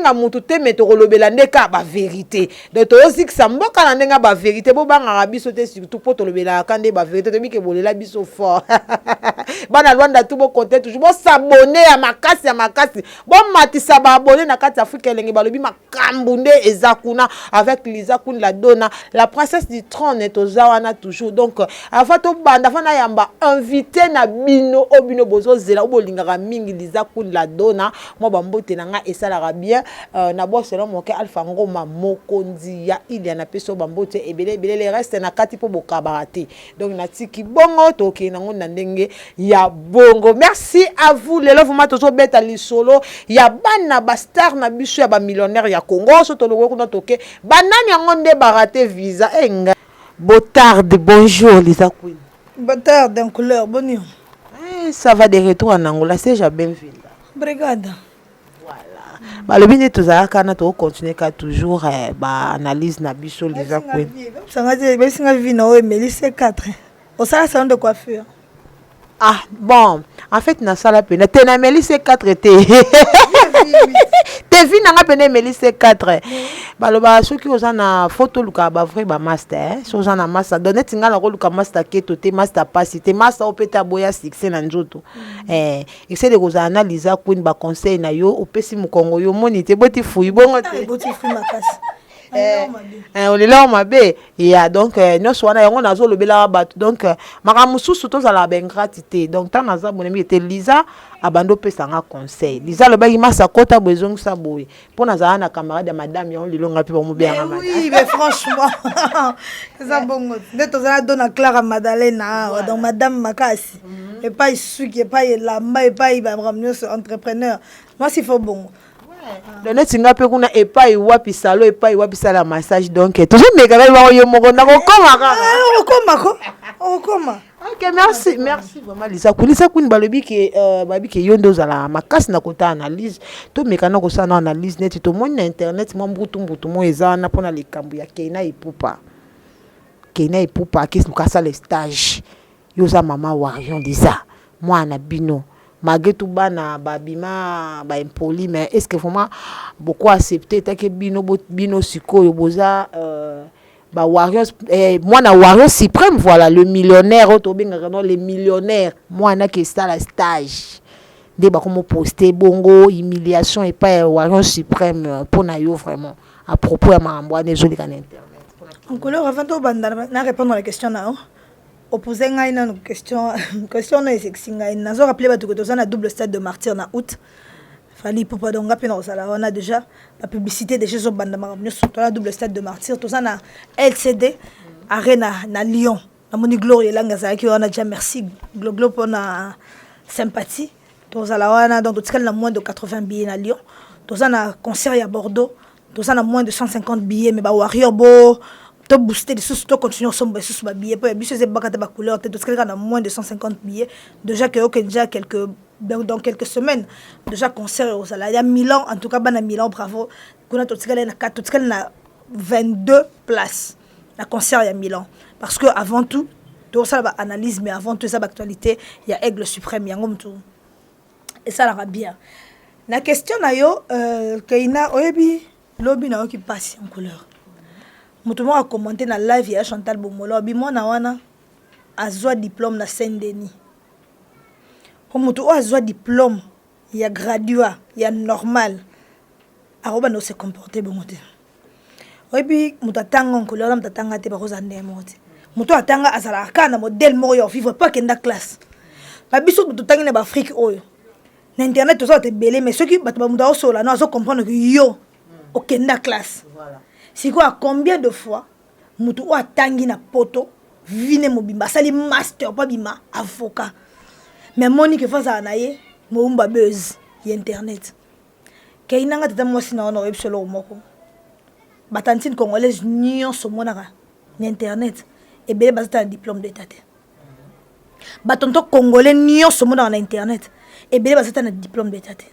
Nga mutu te mais tokolobela nde kaka ba verite donc tozozikisa mboka na ndenge ya ba verite bobangaka biso te surtout po tolobelaka ka nde ba verite toyebi ke bolela biso fort bana Luanda tout bo compter toujours bo s'abonner ya makasi ya makasi bomatisa ba abonne na kati ya Afrika elengi balobi makambu nde eza kuna avec Liza Kuni la Dona la princesse du trône toza wana toujours donc avant tobanda avant nayamba invité na bino oyo bino bozozela oyo bolingaka mingi Liza Kuni la Dona. Mwa ba mbote na nga esalaka bien euh, na boselo moke Alpha Ngoma mokonzi ya Ilia na peso ba mbote ebele ebele le reste na kati po bokabaka te donc natiki bongo tokende nango na ndenge ya bongo. Merci à vous. Lelo vraiment tozobeta lisolo ya bana ba star na biso ya ba millionnaire ya Congo so tolongwe kuna toke banani yango nde ba rate visa e nga botarde. Bonjour Lisa Queen. Botarde en couleur boni. Eh, ça va de retour en Angola, seja bem-vinda. Obrigada. Voilà. Balobi nde tozalaka na tokocontinue ka toujours eh, baanalyse na biso Liza Queen. Besinga vi na oyo emeli C4. Osala salon de coiffure. Ah bon, en fait nasala pena te nameli C4 te. Te vi nanga pena emeli C4. Balobaka soki oza na faut tolukaka ba vrai ba master eh? So oza na master donc neti ngai nakoluka master keto te, master pasi te, master oyo mpe te aboya succès na nzoto. Eh, Essaie de kozala na Liza Queen ba conseil na yo opesi mokongo yo moni te boti fui bongo te. Boti fui makasi. Eh, eh, olela mabe ya donc eh, nyonso wana yango nazolobelaka bato donc eh, makambo mosusu tozalaka baingrate te donc ntango naza bonemi ete Liza abandi opesa nga conseil. Liza alobaki masa kota boye ezongisa boye mpo nazala na camarade ya madame yango lelo nga mpe bamobengaka madame. Oui, mais franchement eza bongo nde tozala dona Clara Madalena awa donc madame makasi epai suki epai elamba epai bamakambo nyonso entrepreneur mwasi fo bongo. Donc neti nga mpe kuna epai wapi salo epai wapi sala massage donc tozomeka kaka bango yo moko nakokoma kaka. Okoma ko okoma. Ok, merci, merci vraiment Lisa Queen. Lisa Queen balobi ke balobi ke yo nde ozala makasi na kota analyse. Tomeka na kosala na analyse neti tomoni na internet mwa mbutu mbutu moko eza wana mpona likambo ya Keina Ipupa. Keina Ipupa akesi luka asala stage. Yo oza mama warrior Lisa, mwana na bino malgré tout bana babima ba impoli mais est-ce que vraiment boko accepter etake bino bino sikoyo boza ba warriors eh, mwana warrior suprême voilà le millionnaire oyo tobengaka non le millionnaire mwana ke sala stage nde bakomo poste bongo humiliation epai ya warrior suprême mpo na yo vraiment à propos ya makambo wana ezoleka na internet. Nkolo, avant tobanda na répondre la question na yo, opose ngai nanu question. Question no esekisi ngai. Nazo rappeler bato ke toza na double stade de martyr na août, Fally Ipupa. Donc nga mpe na kozala wana. Déjà bapublicité déjà ezobanda, makambo nyonso. Toza na double stade de martyr, toza na LCD Arena na Lyon. Namoni Gloire Elanga azalaki wana déjà. Merci Gloglo mpona sympathie. Tozala wana, donc totikali na moins de 80 billets na Lyon. Toza na concert ya Bordeaux, toza na moins de 150 billets, mais bawarrior bo tobooste lisusu, tocontinue kosomba lisusu babillet mpo ya biso eza ebaka te bacouleur te. Totikali kaka na moins de 150 billets déjà ke oke déjà quelques dans quelques semaines déjà concert ozala ya Milan. En tout cas bana Milan, bravo. Kuna totikali na totikali na 22 places na concert ya Milan, parce que avant tout tokosala baanalyse, mais avant tout eza baactualité ya Aigle Suprême. Yango motu esalaka bien. Na question na yo, Keina, oyebi lobi nayoki mpasi en couleur. Moto moko acommente na live ya Chantal Bomolo, abi mwana wana azwa diplôme na Saint Denis, po moto oyo azwa diplôme ya graduat ya normal akobanda kose comporter bongo te. Oyebi moto atanga nkolo wana, moto atanga te bakozala ndenge moko te. Moto oyo atanga azalaka kaka na modèle moko ya vivre mpo akenda classe. Babiso totangi na baafrike oyo na internet toza bato ebele, mais soki bato bamoto aosola no azocomprendre ke yo okenda classe. Sikoyo combien de fois moto oyo atangi na poto vine mobimba, asali master mpo abima avocat, mais amoni ke fo azala na ye mowumba buzz ya internet? Kei nanga tata mwasi na wana, oyebi so eloko moko, batantine congolaise nyonso omonaka na internet ebele baza ta na diplôme d'état te. Batonto congolais nyonso omonaka na internet ebele baza ta na diplôme d'état te.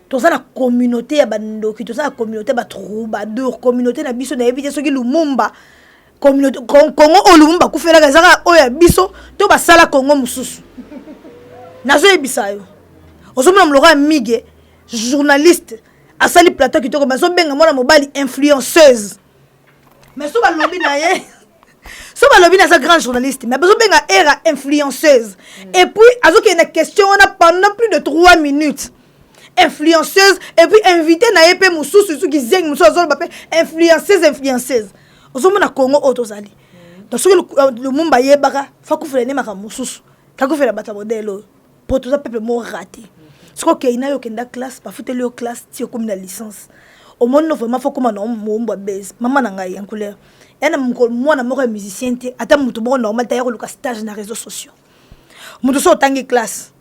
Toza na communauté ya bandoki, toza na communauté ya batroubadour. Communauté na biso, nayebi te soki Lumumba, communauté Congo oyo Lumumba akufelaka eza kaka oyo ya biso to basala Congo mosusu. Nazoyebisa yo, ozomona moloko ya mige journaliste. Asali plateau kitoko, bazobenga mwana mobali influenceuse. Mais so balobi na ye, so balobi naza grand journaliste, mais bazobenga era influenceuse. Et puis azokende na question wana pendant plus de 3 minutes, influenceuse. Et puis invité na ye mpe mosusu, soki zengi mosusu azoloba mpe influenceuse, influenceuse. Ozomona Congo oyo tozali. Donc soki Lumumba ayebaka fakufela nde makambo mosusu, kakufela bato ya modèle oyo, po toza peuple moko raté. Soki okei na yo, okenda classe, bafuteli yo classe ti okomi na licence, omoni no vraiment fo kóma na moombo ya base. Mama na ngai en couleur ya na mwana moko ya musicien te, ata moto moko normal te aya koluka stage na réseaux sociaux. Moto so otangi classe,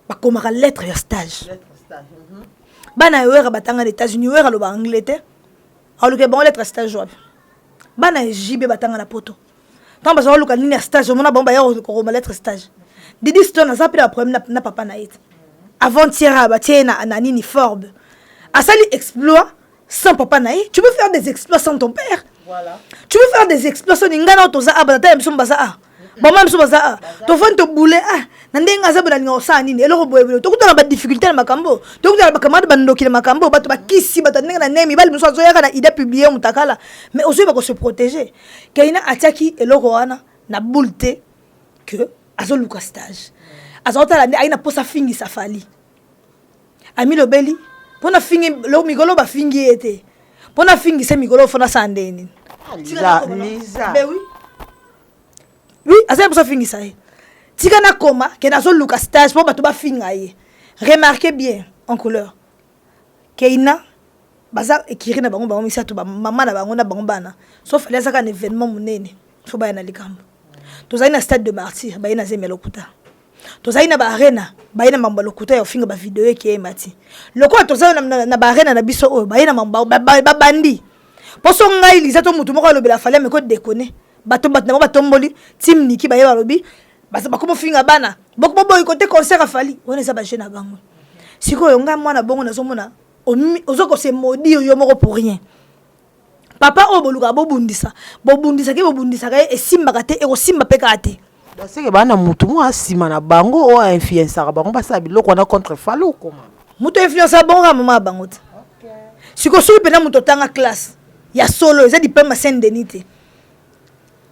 bakomaka lettre ya stage. Bana ya Wera batanga na États-Unis, Wera aloba anglais te, aluka bango lettre ya stage wapi? Bana ya JB batanga na Poto, ntango baza koluka nini ya stage, omona bango baya kokoma lettre stage. Didi Stone aza mpe na baproblème na papa na ye te. Avant-hier batie ye na nini, Forbes, asali exploit sans papa na ye. Tu peux faire des exploits sans ton père. Voilà. Tu peux faire des exploits sans ngai na toza a batata ya biso baza a bama biso baza a tofandi tobule a na ndenge aza boye, nalinga kosala nini, eloko boye boye. Tokutana badifficulté na makambo, tokutana bacamarade bandoki na makambo, bato bakisi bato ndenge na ndenge, mibali mosusu azoyaka na idée publie motakala, mais ozoyeba kose protéger. Keina atiaki eloko wana na boule te que azoluka stage, azakotala nde ayi na mposa afingisa Fally. Amilobeli mpona fingi mikolo bafingi ye te, mpona afingisa mikolo fona asala ndenge nini? Liza, Liza. Ben oui, aza na mposa afingisa ye. Tika nakoma ke nazoluka stage mpo bato bafinga ye. Remarquez bien en couleur, Keina baza ekiri na bango, bango misato, bamama na bango na bango bana. So Fally azaka na événement monene, fo baya na likambo. Tozali na Stade de Martyr, baye na zemi ya lokuta. Tozali na baarena, baye na mambo ya lokuta ya kofinga, bavideo ekeyema ti lokola tozali na baarena na biso oyo, baye na mambo babandi. Mpo so ngai Liza to motu moko alobela Fally, ameko déconner, bato na bango batomboli team Niki, baye balobi bakoma ofinga bana boboyi kote concert afali wana, eza baje na bango. Sikoyo ngai mwana bongo nazomona oza kose maudire yo moko pour rien. Papa oyo bolukaka bobundisa, bobundisaki, bobundisaka ye, esimbaka te, ekosimba mpe kaka te. Seke baa na motu moko nsima na bango oyo ainfluençaka bango, basala biloko wana contre Fally, okoma. Moto influençaka bango kaka mama ya bango te. Sikoyo soki mpena moto otanga classe ya solo, eza diplôme ya Saint Denis te,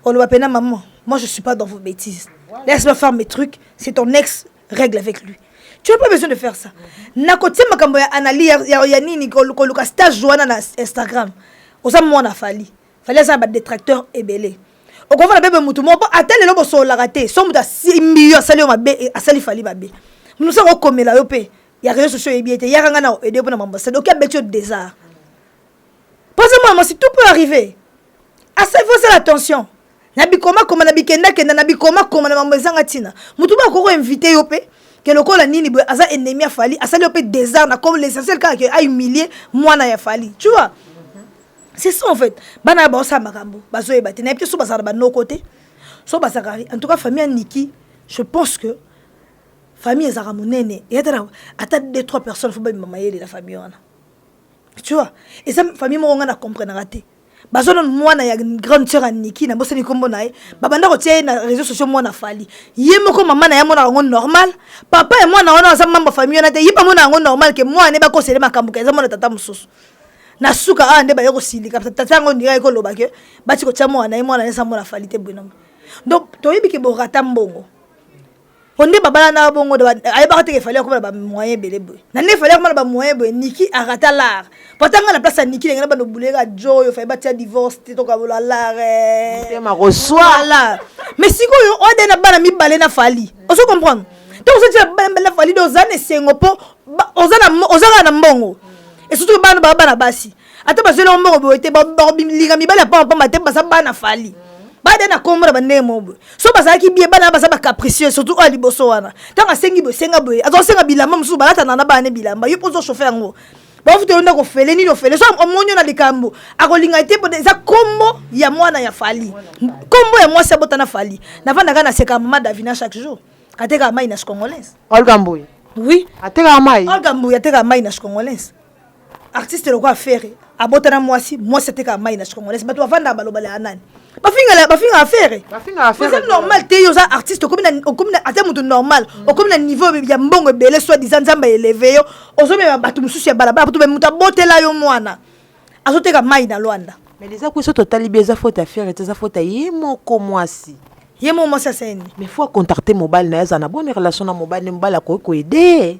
oloba mpena: "Maman, moi je suis pas dans vos bêtises, laisse-moi faire mes trucs, c'est ton ex, règle avec lui." Tu n'as pas besoin de faire ça. Nakotia makambo ya anali ya nini, koluka stage wana na Instagram. Oza mwana Fally, Fally aza na badétracteur ebele. Okovanda bebe motu moko ata lelo bosololaka te, so moto asimbi yo, asali yo mabe, asali Fally mabe, moto sanga okomela yo mpe ya réseau sociaux, oyebi ete yaka nga na aide mpona mambo asali oki abeti yo désart. Mpoza mwana mwasi, tout peut arriver. Asa il faut faire attention na bikomakoma, na bikendakenda, na bikomakoma, na mambo ezanga ntina. Motu moko akoko invité yo mpe ke lokola nini boye, aza ennemi ya Fally, asali yo mpe désart na comme l'essentiel kaka ke ahumilie mwana ya Fally, tu vois. C'est ça en fait. Bana ya baosala makambo bazoyeba te, nayebi te so bazala na banoko te, so bazalaka. En tout cas famille ya Niki, je pense que famille ezalaka monene, eyatala ata deux trois personnes fo babima mayele na famille wana, tu vois. Eza famille moko nga na comprenaka te. Bazwa nanu mwana ya grande sœur ya Niki, na bosani nkombo na ye, babanda kotia ye na réseau sociaux mwana Fally. Ye moko mama na ye amonaka yango normal, papa ya mwana wana aza membre famille wana te, ye mpe amona yango normal ke mwana ne bakosele makambo ke eza mwana tata mosusu. Na suka awa nde baye kosilika, tata yango ndira ye koloba ke bati kotia mwana na ye, mwana na ye eza mwana Fally te. Boye donc toyebi ke borata mbongo po nde babala na bongo, ayebaka teke Fally akoma na bamoyen ebele boye. Na nde Fally akoma na bamoyen boye, Niki arata lar po atanga na place ya Niki ndenge na bando buleka jo oyo Fally batia divorce te, tokabola lar. Motema koswa. Voilà. Mais sikoyo oade na bana mibale na Fally, ozo comprendre ntango ozotia bana mibale na Fally de, oza na esengo mpo oza kaka na mbongo. Et surtout bana baa bana basi, ata bazweli yango mbongo boye te, bakolinga mibale ya pamba te, baza bana Fally, bade na kombo na bandenge moko boye. So bazalaki bien, bana baza bacapricieux, surtout oyo liboso wana. Ntango asengi boye, senga boye, azosenga bilamba mosusu balatana na bana ne bilamba, yo mpo ozochauffe yango, bafuta yo ndako, ofele nini, ofele. So omoni yo na likambo akolinga te, mpo eza kombo ya mwana ya Fally, kombo ya mwasi abota na Fally. Navandaka na seka mama Davina chaque jour, atekaka mai na Congolaise. Olga Mbuyi. Oui. Atekaka mai. Olga Mbuyi atekaka mai na Congolaise. Artiste lokola Ferre abota na mwasi, mwasi atekaka mai na Congolaise. Bato bavandaka balobala ya nani? Bafingala, bafingaka Ferre. Eza normal te. Yo oza artiste, okomi na ata moto normal, okomi na niveau ya mbongo ebele, soit disant Nzambe aélever yo, ozomema bato mosusu ya balabala, po moto abotela yo mwana azoteka mai na Lwanda. Mais eza kwi, so totali bi, eza faute ya Ferre te, eza faute ya ye moko mwasi. Ye moko mwasi aseni. Mais faut acontacter mobali na ye, aza na bonne relation na mobali ne, mobali akoki koaider.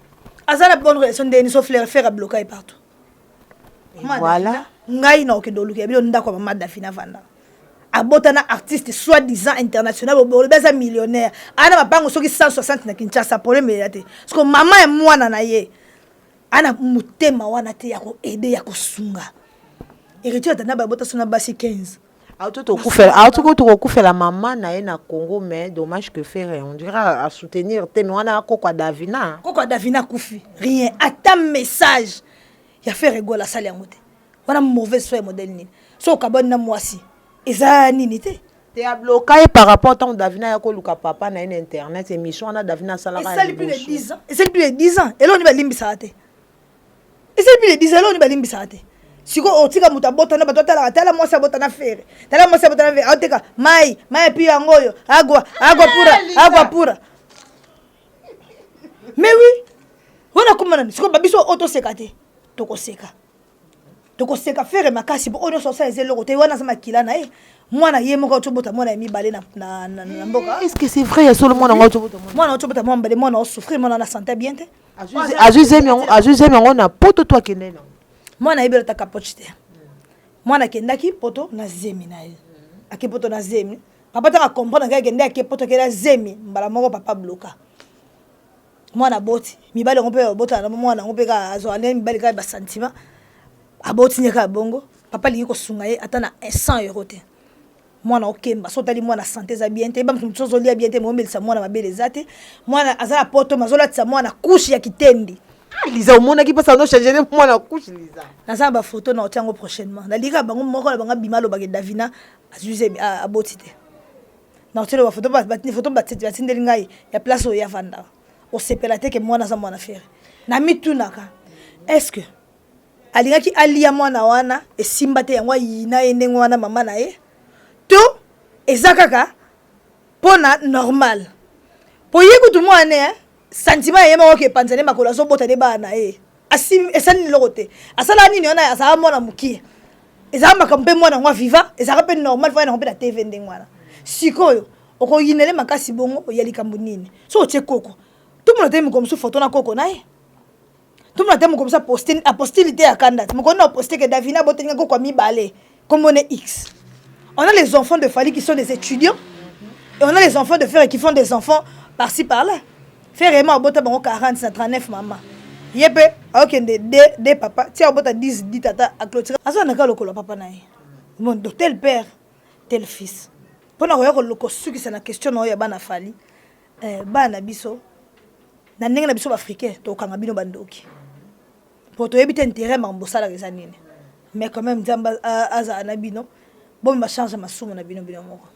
Aza na bonne relation ndeni so Ferre? Ferre abloka ye partout. Voilà. Ngai na okende oluka ya bino ndako ya mama Davina vanda abota na artiste soit disant international. Olobi aza millionnaire, aa na mapango soki 160 na Kinshasa, problème eya te, parce que mama ya mwana na ye ana motema wana te ya koaider, ya kosunga. Héritier atanda babota so na basi 15. Auti kokufela mama na ye na Congo, mais dommage que Ferre, on dirait à soutenir te, mais wana koko ya Davina. Koko ya Davina akufi, rien, ata message ya Ferre Gola asali yango te. Wana mauvaise foi ya modèle nini? So okabwani na mwasi, eza nini te? Te, abloka ye par rapport ntango Davina ya koluka papa na ye na internet, émission wana Davina asalaka. Esali plus de 10 ans, esali plus de 10 ans. Eloko nini balimbisaka te? Esali plus de 10 ans, eloko nini balimbisaka te? Sikoyo otika moto abotana, bato atalaka: tala mwasi abotana Ferre, tala mwasi abotana Ferre, aoteka mai mai epi yango oyo agwa agwa pura agwa pura. Mais oui, wana komona nini? Sikoyo babiso oyo toseka te, tokoseka, tokoseka Ferre makasi, mpo oyo nyonso osala eza eloko te. Wana aza makila na ye, mwana ye moko otobota, mwana ya mibale na mboka. Est ce que c'est vrai, ya solo mwana ngo otobota? Mwana otobota mwana mibale, mwana osouffrir, mwana na santé bien te. Azwi zemi yango na poto to akende nango? Mwana ayebi elota capote te. Mwana akendaki poto na zemi na ye, ake poto na zemi. Papa ntango acomprendre kaka akende, ake poto, akende na zemi, mbala moko papa bloka mwana. Aboti mibali yango mpe abotana na mwana yango mpe kaka azwaka nde mibali kaka basentiment. Aboti nde kaka bongo, papa alingi kosunga ye ata na 100 euro te. Mwana okemba, so otali mwana, santé eza bien te, yeba moto mosusu azolia bien te, momelisa mwana mabele eza te. Mwana aza na poto, azolatisa mwana couche ya kitendi. Liza, omonaki mpasa ano changer mwana couche, Liza? Naza na bafoto na otia yango prochainement. Nalika bango moko na bango abima, alobaka Davina azwi, aboti te. Na otiela bafoto, foto batindeli ngai ya place oyo avandaka. Osepela te ke mwana aza mwana Ferre. Na mitunaka, est ce que alingaki alia mwana wana esimba te, yango ayina ye ndenge wana mama na ye, to eza kaka mpona normal? Po ye kutu mwana ne sentiment ya ye moko ke epanzane makolo, azobota nde bana na ye, esali eloko te. Asala nini wana? Azala mwana mokie, ezala makambo mpe mwana yango aviva, ezalaka mpe normal fo yango mpe na TV ndenge wana. Sikoyo okoyinele makasi bongo ya likambo nini? So otie koko, tomona te mokolo mosusu foto na koko na ye, tomona te mokolo mosusu apostile te ya kanda te. Mokolo na aposte ke Davina abotelinga koko ya mibale, kombo ne X. On a les enfants de Fally qui sont des étudiants et on a les enfants de Ferre qui font des enfants par-ci par-là. Ferre ema abota bango 40 na 39 mama, ye mpe aokende de papa ti abota 10 di tata aclôture, azalaka lokolo papa na ye. Bon, donc tel père tel fils. Mpona koya kosukisa na question na oyo ya bana Fally, bana na biso na ndenge na biso baafricain, tokanga bino bandoki po toyebi te intérêt makambo bosalaka eza nini. Mais quand même, Nzambe azala na bino, bomema charge ya masumu na bino, bino moko.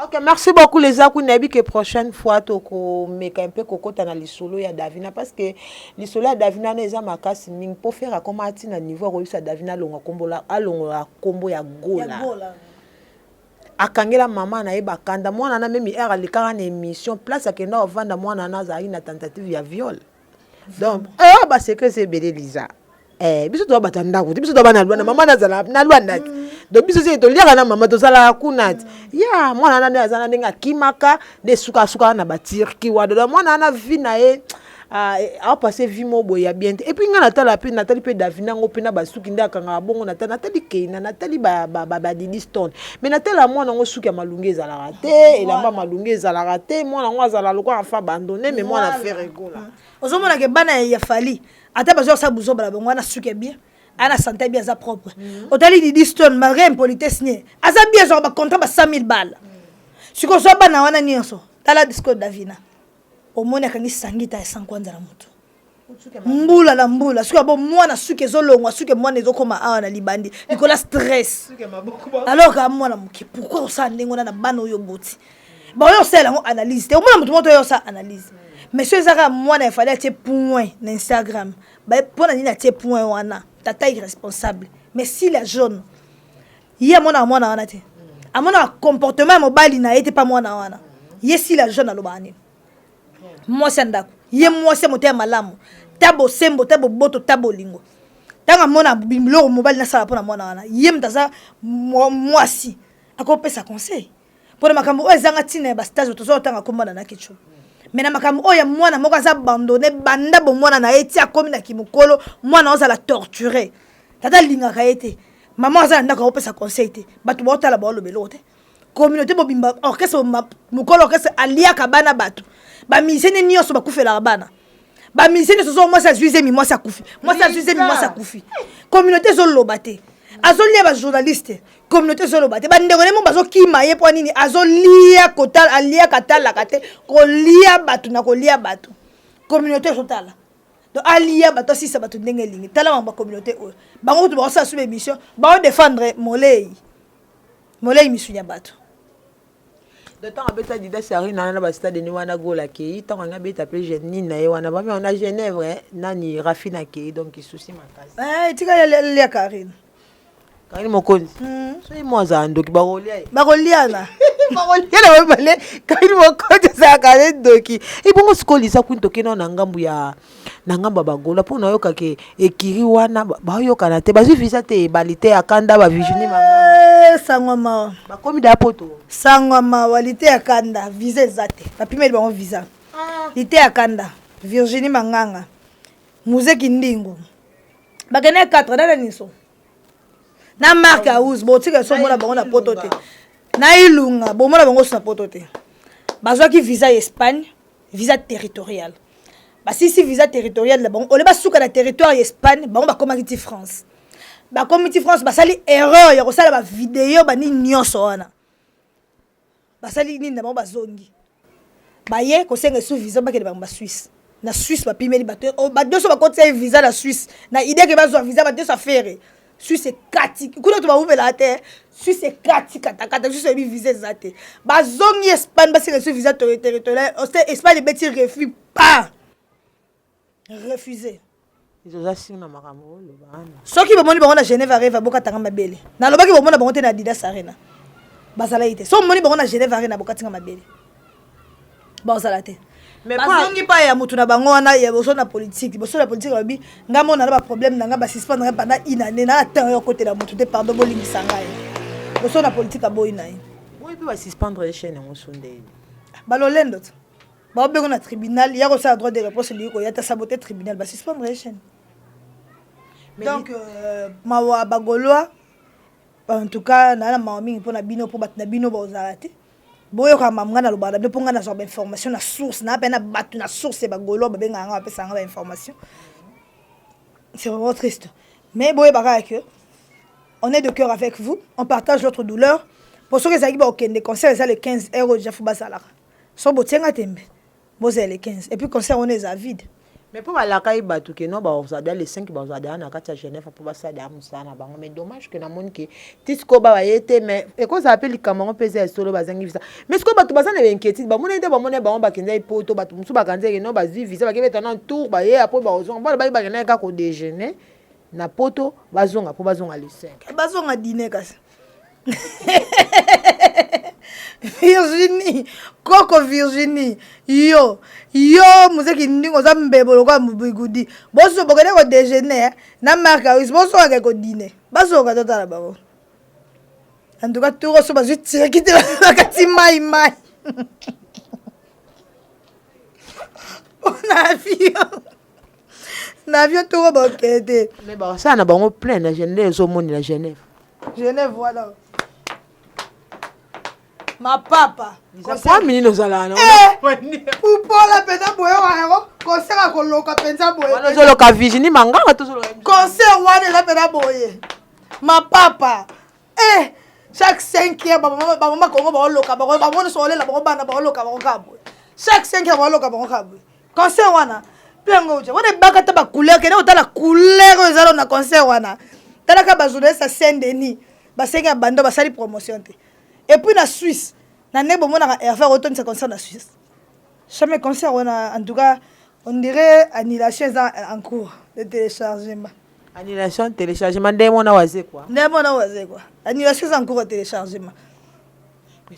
Ok, merci beaucoup les aku. Nayebi ke prochaine fois tokomeka mpe kokɔta na lisolo ya Davina, parce que lisolo ya Davina wana eza makasi mingi, mpo Ferre akoma ati na niveau akoyebisa Davina alonga kombo, alongola kombo ya Gola. Akangela mama na ye bakanda mwana na memi ere alekaka na émission, place akenda kovanda, mwana wana azalaki na tentative ya viol. Donc basecret eza ebele, Liza. Biso toza bato ya ndako te, biso toza bana Lwanda, mama nazala na Lwanda te, donc biso soki toliaka na mama, tozalaka kuna te. Ya mwana wana nde aza na ndenge akimaka nde sukasukaka na baturki wana. Donc mwana wana, vie na ye aopasser vie moko boye ya bien te. Et puis ngai natala mpe, natali mpe Davina yango mpe na basuki nde akangaka bongo. Natali Keina, natali badidi Stone, mais natala mwana yango, suki ya malungi ezalaka te, elamba malungi ezalaka te, mwana yango azala lokola enfant abandonné. Mais mwana Ferre Gola. Ozomona ke bana ya Fally, ata bazwa kosala buzoba na bango wana, suki ya bien, ana santé bien, aza propre. Otali Didi Stone, malgré impolitesse nie, aza bien, azwaka bacontrat ba 100 000 balles. Sikoyo ozwa bana wana nyonso, tala disco Davina, omoni akangi sangita ya sankwanza na motu, mbula na mbula. Soki abo mwana, suki ezolongwa, suki mwana ezokóma awa na libandi likola stress, alors ka mwana moke. Pourquoi osala ndenge wana na bana oyo boti baoyo? Osala yango analyse te, omona moto moko to oyo osala analyse. Mais so eza kaka mwana ya Fally atie point na Instagram, mpo na nini atie point wana? Tata irresponsable. Mais si la jaune ye amonaka mwana wana te. Amonaka comportement ya mobali na ye te pa mwana wana. Ye Sila jeune alobaka nini? Mwasi ya ndako, ye mwasi ya motema malamu, ta bosembo, ta boboto, ta bolingo. Ntango amona biloko mobali nasala mpona mwana wana, ye moto aza mwasi akopesa conseil mpona makambo oyo ezanga ntina ya bastage. Toza kotanga kombo na Nakicho, mais na makambo oyo ya mwana moko aza abandonné banda bomwana na ye ti akomi na kimokolo, mwana ozala torturé, tata alingaka ye te, mama aza na ndako, akopesa conseil te. Bato baotala, baoloba eloko te. Communauté mobimba, orchestre, mokolo orchestre aliaka bana bato, bamusicien nde nyonso bakufelaka bana, bamusicien nyonso. So mwasi azwi zemi, mwasi akufi, mwasi azwi zemi, mwasi akufi, communauté ezoloba te. Azolia bajournaliste, communauté ezoloba te. Bandeko nde mo bazokima ye mpo nini? Azolia kotala, aliaka, atalaka te, kolia bato na kolia bato, communauté ezotala. Donc alia bato, asisa bato ndenge elingi. Tala makambo ya communauté oyo. Bango kutu bakosala so émission, baodéfendre molei, molei misuni ya bato. Donc ntango abeta Adidas Arena na bastade ni wana, gola akei. Ntango alingi abeta mpe nini na ye wana, bami na Genève, nani, Rafine akei. Donc souci makasi. Etika lia Karine. Karine Mokonzi, soki mo azala ndoki, bakolia ye. Bakoliana. Bakolia na mibale. Karine Mokonzi azalaka ne ndoki. Ebongo sikoyo Lisa Kwini, tokende na ngambu ya na ngambo ya bagola, mpo nayokake ekiri wana bayokana te, bazwi visa te, ebali te, akanda baVirginie. Sangwa mawa. Bakomi da poto. Sangwa mawa, lite ya kanda, visa eza te, bapimeli bango visa. Lite ya kanda, Virginie Manganga, Muzeki Ndingu, bakende 4 nana niso na Mark House. Botika so omona bango na poto te, na Ilunga bomona bango so na poto te. Bazwaki visa ya Espagne, visa territorial. Basisi visa territorial na bango, ole basuka na territoire ya Espagne, bango bakomaki ti France. Bakomi ti France, basali erreur ya kosala bavideo, banini nyonso wana, basali nini na bango, bazongi, baye kosenga esu visa, bakende bango baSuisse. Na Suisse bapimeli bato, bato nyonso bakotisa ye visa na Suisse na idée ke bazwa visa. Bato nyonso afere Suisse ekati kuna, to bawumelaka te. Suisse ekati katakata, Suisse oyebi visa eza te. Bazongi Espagne, basenga esu visa territorial, Espagne ebeti refus, pa refusé. Oza sing na makambo oloba wana. Soki bomoni bango na Genève Arena, bokatanga mabele. Nalobaki bomona bango te na Adidas Arena, bazalaki te. So bomoni bango na Genève Arena, bokatinga mabele, bazala te. Bazongi pa ya motu na bango wana ya boso na politike. Boso na politike balobi nga mona na baproblème na nga, basuspendre nga pendant une année na temps oyo akotela motu te. Pardon, bolimbisa ngai. Boso na politike aboyi na ye. Boyi mpe basuspendre chaîne yango so ndeni? Balolendo te, baobengo na tribunal ya kosala droit de réponse, elingi koya ta sabote tribunal, basuspendre ye chaîne. Donc mawa bagaulois, en tout cas naa na mawa mingi mpona bino, mpo bato na bino bozala te. Boyoka mamu ngai nalobaka na bino, mpo ngai nazwaka bainformation na source naa mpe na bato na source ya bagaulois, babengaka nga, bapesaka nga bainformation. C'est vraiment triste, mais boyebaka que on est de cœur avec vous, on partage notre douleur. Po soki ezalaki bakokende concert eza le 15 heure oyo déjà fo bazalaka so botienga tembe, bozala le 15 et puis concert wana eza vide. Mais mpo balaka ye bato ke non, bazala le 5, bazala na kati ya Genève mpo basala mosala na bango. Mais dommage ke namoni ke ti sikoyo baye te. Mais ekozala mpe likambo yango mpe eza ya solo, bazangi visa. Mais sikoyo bato baza na bainquiétude, bamoni te, bamoni bango bakendaki poto. Bato mosusu bakanzaki no bazwi visa, bakebeta na tour, baye apo bazonga mpona bayi bakendaki kaka kodéjeuner na poto, bazonga mpo bazonga le 5. Bazonga dîner kasi. Virginie koko, Virginie, yo yo mozeki ndingo oza mbebo lokola bigudi. Boso bokende kodéjeuner na Mark Awis, bozongaka kodîner, bazonga totala bango. En tout cas tour so bazwi tiriki te, bakati mai mai mpona avion, na avion toko bakende te. Mais basala na bango plein na Genève, ezomoni na Genève. Genève wana mapapa. Kwa minini ozalaka na Pupola mpenza boye yango, concert akoloka mpenza boye. Wana ozoloka Virginie Manganga, tozoloka. Concert wana eza mpenza boye mapapa. Chaque 5 heures bamama Kongo baoloka bango, bango nyonso baolela bango, bana baoloka bango kaka boye. Chaque 5 heures baoloka bango kaka boye. Concert wana mpe yango uja wana ebaka ta bacouleur, kende kotala couleur oyo eza na concert wana. Talaka bajournaliste ya Saint Denis basengi ya bando, basali promotion te. Et puis na Suisse, na ndenge bomonaka Hervé otondisa concert na Suisse, jamais concert wana. En tout cas on dirait annulation eza en cours de téléchargement. Annulation, téléchargement, ndenge mona waze quoi. Ndenge mona waze quoi, annulation eza en cours de téléchargement.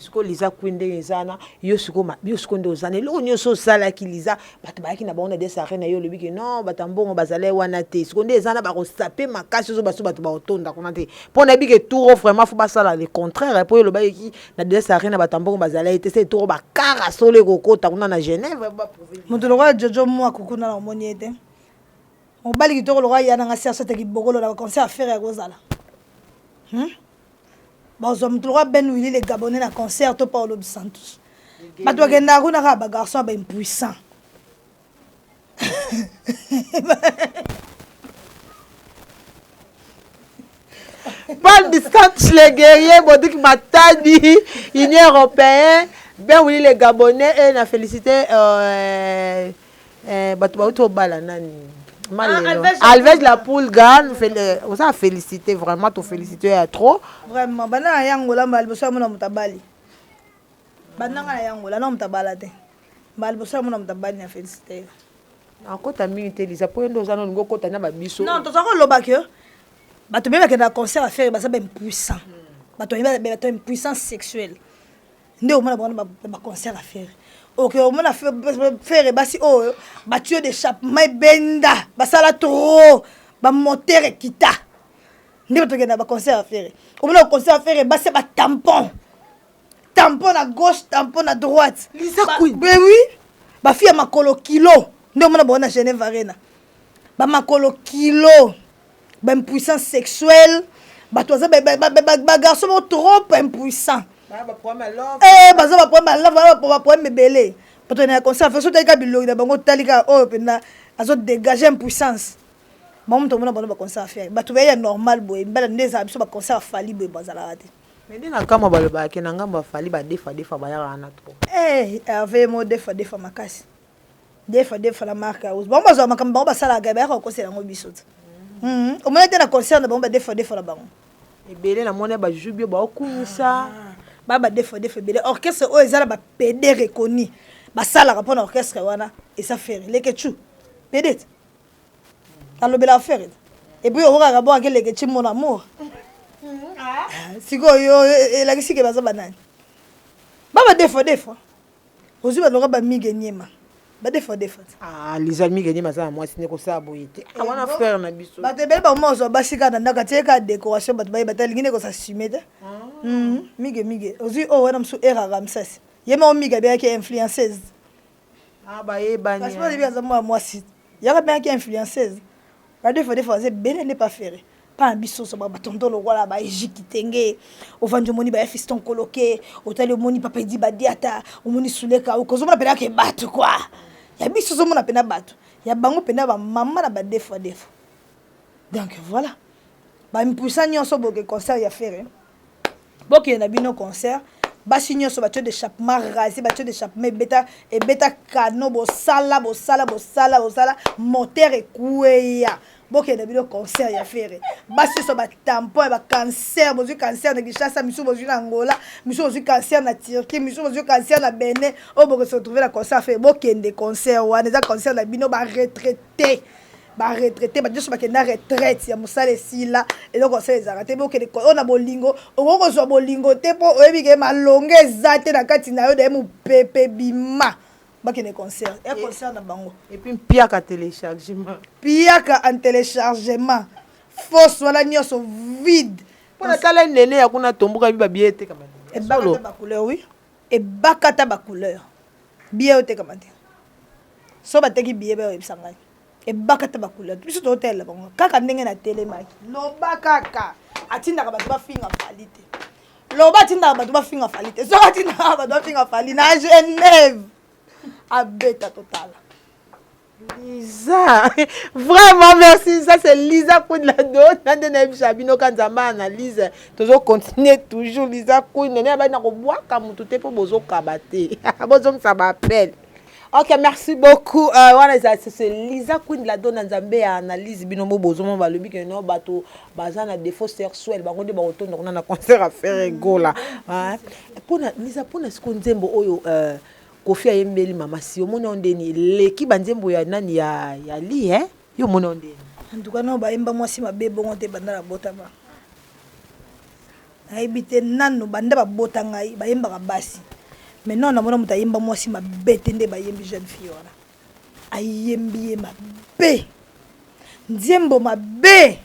Sikoyo Liza Queen ndenge eza wana, yo sikoyo yo sikoyo nde oza na eloko nyonso osalaki Liza, bato bayaki na bango na DS Arena, yo olobi ke non, bato ya mbongo bazalaki wana te. Sikoyo nde eza wana bakosape makasi, ozo baso bato bakotonda kuna te. Mpo nayebi ke tour vraiment faut basala le contraire, mpo yo olobaki na DS Arena bato ya mbongo bazalaki te, se tour bakara solo ekokota kuna na Genève. Moto lokola Jojo Mwaku kuna na omoni ye te. Mobali kitoko lokola ya nanga Serge Ata Kibokolo na ba concert ya Ferre ya kozala. Bazwa moto lokola Ben Willy le Gabonais na concert to Paulo dos Santos. Bato bakendaka kuna kaka ba garçon ba impuissant. Paul dos Santos le guerrier, Bodik Matadi, Union européenne, Ben Willy le Gabonais et na félicité bato bauti obala nani malelo Alves la Pulga, oza félicité vraiment, to félicité ya trop. Vraiment banda na yangola mbala liboso ya mona moto abali, bandanga na yangola na moto abala te, mbala liboso ya mona moto abali na félicité. Akota mingi te Liza, po yo nde oza na olingi okota na babiso. Non, toza koloba ke bato be bakenda concert affaire baza ba impuissant, bato bato impuissance sexuelle nde omona bango na baconcert affaire. Ok, omona Ferre basi oyo batuyau d'échappement ebenda, basala trop, bamoteur ekita, nde bato bakenda baconcert affaire. Omona concert affaire basi batampon, tampon na gauche, tampon na droite. Liza Queen. Ben oui, bafille ya makolo kilo nde omona bango na Genève Arena, bamakolo kilo, baimpuissance sexuelle, bato baza bagarçon moko trop impuissant, baza baproblème ya love, baproblème ebele. Bato na ya concert so otali bilongi na bango, otali kaka oyo mpenza azodégage impuissance. Bango moto omona bango baconcert affaire, bato baye ya normal boye mbala nde ezala biso baconcert afali boye bazalaka te. Mais nde na kamwa, balobaka na ngambo afali badefa defa bayaka wana trop. Herve mo defa defa makasi, defa defa na marque house, bango bazwa makambo bango basalaka, bayaka kokosela yango biso te. Omoni te na concert na bango badefa defa na bango. Ebele namoni bajubi oyo baokumisa. Baya badefa defa ebele. Orchestre oyo eza na bapd reconnu basalaka mpona orchestre wana eza Ferre Lekechu pd te alobelaka Ferre et puis okokaka bo ake Lekechu mon amour. Sikoyo elakisi ke baza banani ba badefa defa, ozwi baloka bamige niema badefa defa. Ah, Liza, Mige niema aza na mwasi, nde kosala boye te wana frère na biso. Bato ebele bakoma kozwa basi kaka na ndako, atie kaka décoration, bato bayeba te alingi nde kosassume te. Mige mige ozwi oyo wana mosusu eraka Ramsas, ye moko Mige abengaki influenceuse. Bayebani. Kasi oyebi aza mwana mwasi yaka abengaki influenceuse. Badefa defa baza ebele nde pa Ferre mpa na biso so batonto lokola baegypte tenge ovandi, omoni baya Fiston Koloke, otali omoni Papa Edi Badiata, omoni Suleka, okozomona mpena ke bato kua ya biso ozomona mpena bato ya bango mpena bamama na badefa defa. Donc voilà, baimpuissant nyonso boke concert ya Ferre, bokende na bino concert. Basi nyonso batuyau d'échappement rasé, batuyau d'échappement ebeta ebeta kano, bosala bosala bosala bosala moteur ekweya, bokende bino concert ya Ferre. Basi nyonso batampon ya bacancer, bozwi cancer na Kinshasa, misusu bozwi na Angola, misusu bozwi cancer na Turquie, misusu bozwi cancer na Benin, oyo bokoki se retrouver na concert ya Ferre. Bokende concert wana, eza concert na bino baretraité, baretraité, bato nyonso bakenda retraite ya mosala esila, eloko osala ezalaka te. Bokende oyo na bolingo, okoki kozwa bolingo te mpo oyebi ke malonga eza te na kati na yo, daye mopepe bima. Bakende concert ya concert na bango. Et puis mpiaka téléchargement. Piaka en téléchargement, fausse wana nyonso vide. Mpona tala nene ya kuna tomboka bi babie etekama. Ebakata bacouleur, oui, ebakata bacouleur, billet otekama te. So bateki billet, bayebisa ngai ebakata bacouleur. Biso tozotalela bango kaka ndenge natelemaki. Loba kaka atindaka bato bafinga Fally te, loba atindaka bato bafinga Fally te. Soki atindaka bato bafinga Fally na Genève, abeta totala. Lisa, vraiment merci. Ça c'est Lisa Queen la dona nde nayebisa bino ka Nzambe analyse. Tozo continuer toujours Lisa Queen. Nene bana kobwaka mutu te po bozokaba te. Bozongisa ba appel. Ok, merci beaucoup. Wana c'est Lisa Queen la dona Nzambe ya analyse bino mo bozoma balobi ke no bato baza na défaut sexuel bango nde bakotonda kuna na concert à Ferre Gola. Pona Lisa, pona siko nzembo oyo Kofi ayembeli mama si, omoni yango ndeni eleki banzembo ya nani ya li eh? Yo omoni yango ndeni? En tout cas, no bayemba mwasi mabe bongo te banda na botama. Nayebi te nanu banda babota ngai bayembaka basi, mais nanu namona moto ayemba mwasi mabe te nde bayembi jeune fille wana. Ayembi ye mabe, nzembo mabe.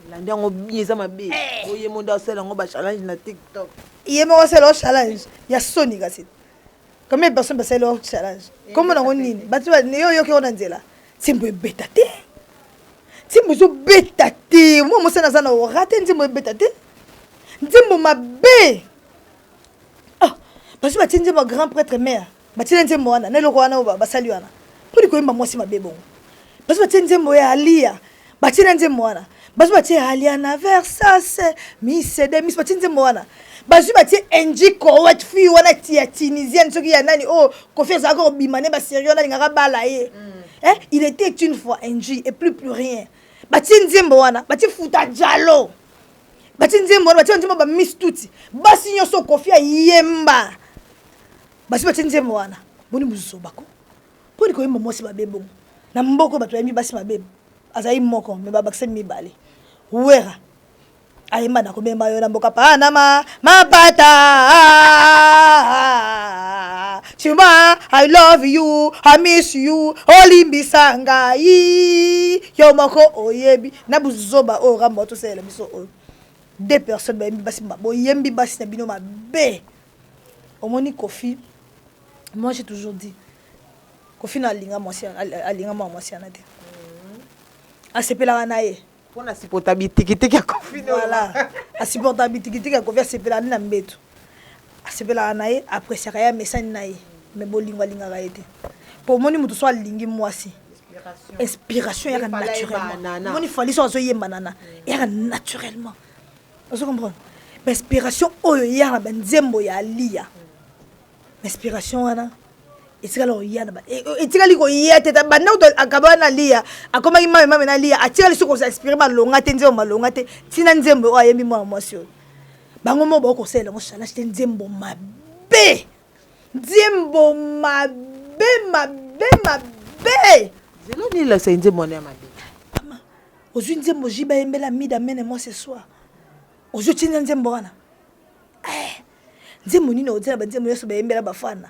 Elandi yango bien, eza mabe. Oye mo nde asala yango ba challenge na TikTok. Ye moko asala challenge ya soni. Kasi combien de personnes basali o challenge? Kombo nango nini? Bato yo oyoki yango na nzela. Nzembo ebeta te, nzembo ezobeta te. Mwa mosana aza na ora te, nzembo ebeta te, nzembo mabe. Ah, basi batie nzembo ya grand prêtre mare, batie na nzembo wana na eloko wana oyo basali wana mponi koyemba mwasi mabe bongo. Basi batie nzembo ya Alia, batie na nzembo wana. Basi batie Alia na Versace misede mis, batie nzembo wana. Bazwi batie Angie Cowet, fille wana ya Tunisienne soki ya nani oyo Kofi azalaka kobima ne baserie wana, alingaka bala ye. Eh, il était une fois Angie et plus rien. Batie nzembo wana, batie Futa Jalo, batie nzembo wana, batie nzembo bamiss tuti, basi nyonso Kofi ayemba. Basi batie nzembo wana. Boni bozobako mponi koyemba mwasi mabe bongo na mboka? Bato bayembi basi mabe azali moko, me babakisa mibale. Wera ayemba na komema yo na mboka Panama mapata. Chima, I love you, I miss you, olimbisa ngai yo moko oyebi na buzoba oyo Rambo tosalela biso oyo. Deux personnes bayembi basi, boyembi basi na bino mabe. Omoni Kofi, moi j'ai toujours dit, Kofi na alinga mwasi, alinga mwana mwasi wana te, asepelaka na ye. Mpona supporta bitikitiki ya Kofi. Voilà, asupporta bitikitiki ya Kofi, asepelaka nde na mbeto, asepelaka na ye, appréciaka ye, amesani na ye, mais bolingo alingaka ye te. Po omoni moto so alingi mwasi, inspiration eyaka naturellement. Omoni Fally so azoyemba nana, eyaka naturellement. Ozo comprendre? Bainspiration oyo eyaka na banzembo ya Alia, inspiration wana etikali koya na etikali koya te. Banda akaba na Alia, akomaki mame mame na Alia, atikali soki koza inspiré malonga te, nzembo malonga te. Ntina nzembo oyo ayembi mwana mwasi oyo, bango moko bakokosalela yango challenge te. Nzembo mabe, nzembo mabe, mabe, mabe. Zelo nini elakisa nzembo wana ya mabe? Mama, ozwi nzembo JB ayembela Mida, mene moi ce soir ozwi otinda nzembo wana. Eh, nzembo nini okotiela? Banzembo nyonso bayembela bafana,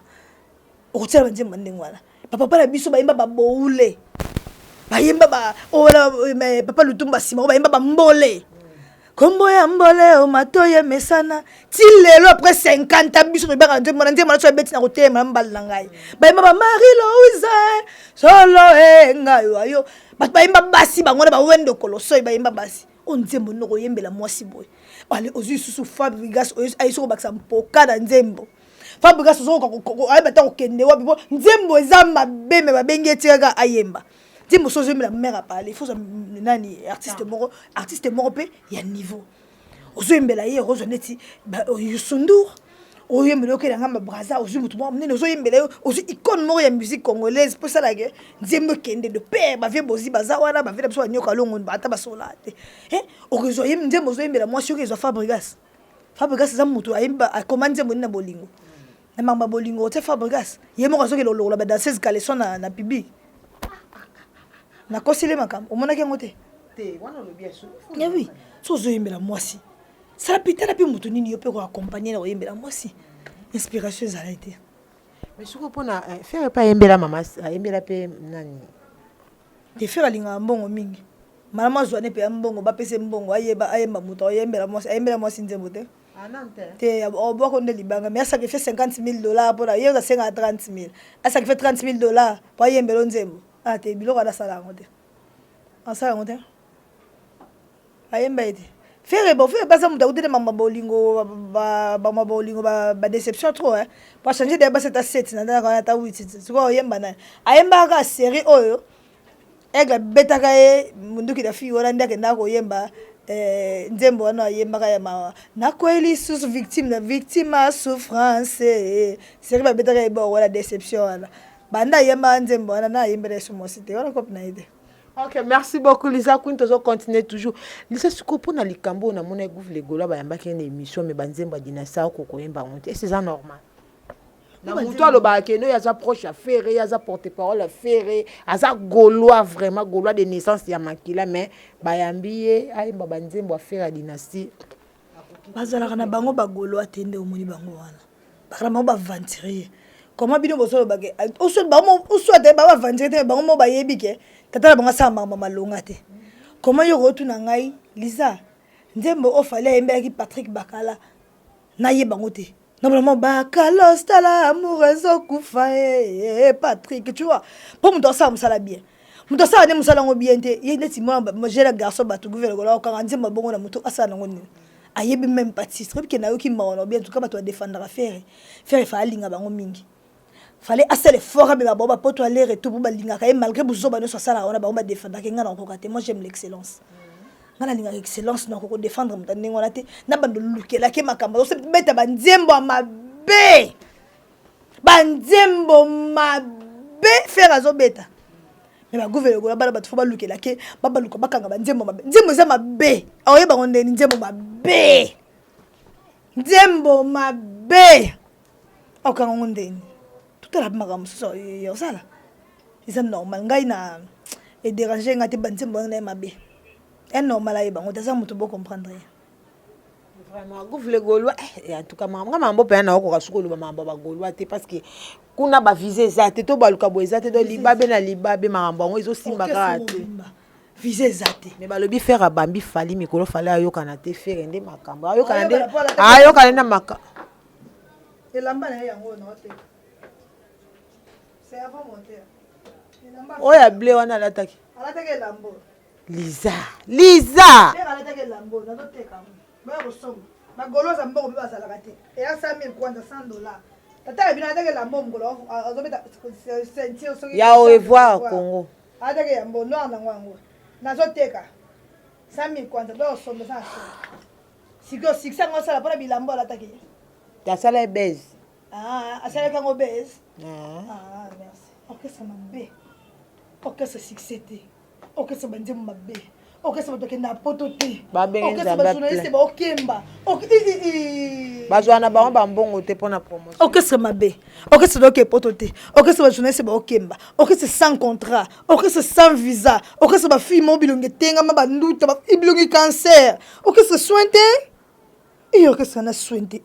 okotiela banzembo ya ndenge wana? Bapapa na biso bayemba baboule, bayemba oyo papa Lutumba, nsima oyo bayemba bambole, kombo ya mbole o matoyi emesana ti lelo après 50 ans. Biso toyebaka nzembo na nzembo na so ebeti na kotelema na mbali na ngai. Bayemba ba Marie Louise solo e ngai wayo. Bato bayemba basi bango na bawendo kolosoi, bayemba basi oyo. Nzembo nini okoyembela mwasi boye? Ale, ozwi lisusu Fabrigas, ayesi kobakisa mpoka na nzembo. Fabrigas ayeba ta kokende wapi po nzembo eza mabe, me babengi etikaka ayemba nzembo. So ozoyembela mare apale, faut nani? Artiste moko, artiste moko mpe ya niveau ozoyembela ye, okozwa neti Youssou N'Dour oyembela, okela ngamba Braza, ozwi motu moko monene ozoyembela yo, ozwi icône moko ya musique congolaise mpo esalaka nzembo ekende de pair. Bavie bozi baza wana, bavie na biso banyoka longo, ata basola te. Okozwa ye nzembo ozoyembela mwasi, oki ezwa Fabrigas. Fabrigas eza motu ayembi, akoma nzembo nini na bolingo, na makambo ya bolingo? Otie Fabrigas, ye moko azokende kolokola badanseuse caleçon na public. Nakoseli makambo, omonaki yango te? Oui, so ozoyembela mwasi, sala mpe, tala mpe motu nini yo mpe koaccompagne na koyembela mwasi, inspiration ezalaki te. Mais sikoyo mpona Ferre mpe ayembela mama, ayembela mpe nani? Te, Ferre alingaka mbongo mingi. Malamu azwa ne mpe ya mbongo, bapesa mbongo, ayeba ayemba. Moto ayembela mwasi, ayembela mwasi nzembo te te, obwako nde libanga. Mais asacrifie 50 000 $ mpona ye, asengaka 30 000, asacrifie 30 000 $ mpo ayembela nzembo. Ah te, biloko wana asala yango te, asala yango te, ayemba ye te. Ferre, bon, Ferre baza moto akutene mama bolingo, bama bolingo, badéception trop po achange deya basi ata 7 na ndaka ata 8. Sikoyo oyemba nani? Ayembaka kaka série oyo Aigle abetaka ye munduki na fille wana, nde akendaka koyemba nzembo wana ayembaka ya mawa, nakwei lisusu victime na victime ya souffrance. Série babetaka ye bor wana, déception wana, banda ayembaka nzembo wana na ayembela yesu mwasi te wana, cope na ye te. Ok, merci beaucoup Lisa Queen. Tozo continuer toujours. Lisa, sikoyo mpona likambo oyo namona Gouve le Gaulois bayambaki ye na émission, mais banzembo ya Dynastie akoki koyemba yango te. Ese eza normal na moto alobaka kende oyo aza proche ya Ferre, ye aza porte parole ya Ferre, aza Gaulois, vraiment Gaulois de naissance ya makila, mais bayambi ye ayemba banzembo ya Ferre ya Dynastie? Bazalaka na bango bagaulois te. Nde omoni bango wana, bakala bango baaventurier. Comment bino bozoloba ke oswa te? Baaventurier te, bango mo bayebi ke tata na bango asala makambo malonga te. Comment yo kootuna ngai, Lisa, nzembo oyo Fally ayembelaki Patrick Bakala, nayeba yango te? Normalement Bakala tala, amour ezokufa e Patrick, tu vois, mpo moto asala mosala bien, moto asala nde mosala yango bien te. Ye neti mwana jeune garçon, bato gouvernement okanga nzembo bongo na moto asala nango nini? Ayebi même pas titre. Oyebi ke nayoki mawa na bien. En tout cas, bato badefendaka Ferre. Ferre fa alinga bango mingi, fallait asala effort, amema bango bapoto aller retour mpo balingaka ye malgré buzoba nyonso asalaka wana. Bango badefendaka ye, ngai nakokoka te. Moi, j'aime l'excellence, ngai nalingaka excellence. Nakoko défendre moto ndenge wana te. Na bando lukelaki makambo, azobeta banzembo ya mabe, banzembo mabe Ferre azobeta. Me bagouvernement lokola bana bato, fo balukelake, babaluka, bakanga banzembo mabe. Nzembo eza mabe, aoyebango ndeni? Nzembo mabe, nzembo mabe, akokanga ngo ndeni? Totala makambo mosusu ya kosala, eza normal. Ngai na edérange ngai te. Banzembo wana na ye mabe, e normal, ayeba ngo te, aza moto, bocomprendre ye. Vraiment, Gouve le Gaulois, eh, en tout cas nga mambo mpenza naokoka soki oloba mambo ya bagaulois te, parce que kuna bavisa eza te, to baluka boye eza te. Do libabe na libabe, makambo yango ezosimba kaka te. Visa eza te. Mais balobi Ferre abambi Fally mikolo. Fally ayokana te, Ferre nde makambo ayokana nde, ayokana nde na makambo. Elamba na ye yango na te, c'est avant monter. Oyo ya bleu wana alataki. Alataki elambo. Liza, Liza. Alataki elambo, nazoteka, baya kosomba. Bagolo aza mbongo mpe bazalaka te. Eya 100 000 kwanza, 100 $. Tata ya bino alataki elambo mokolo azobeta ceinture soki. Ya au revoir Congo. Alataki yambo noir nango, yango nazoteka 100 000 kwanza, baya kosomba. Eza na solo. Sikoyo succès yango asala mpona bilambo alataki. Asala ye base. Asalaki yango base. Merci. Orchestre mabe, orchestre succès te, orchestre banzembo mabe, orchestre bato akenda ya poto te, orchestre bajournaliste baokemba. Bazwa na bango bambongo te mpona promotion. Orchestre mabe, orchestre baoke poto te, orchestre bajournaliste baokemba, orchestre sans contrat, orchestre sans visa, orchestre bafille mo bilongi etengama, banduta bilongi cancer, orchestre soin te. E orchestre na soin te.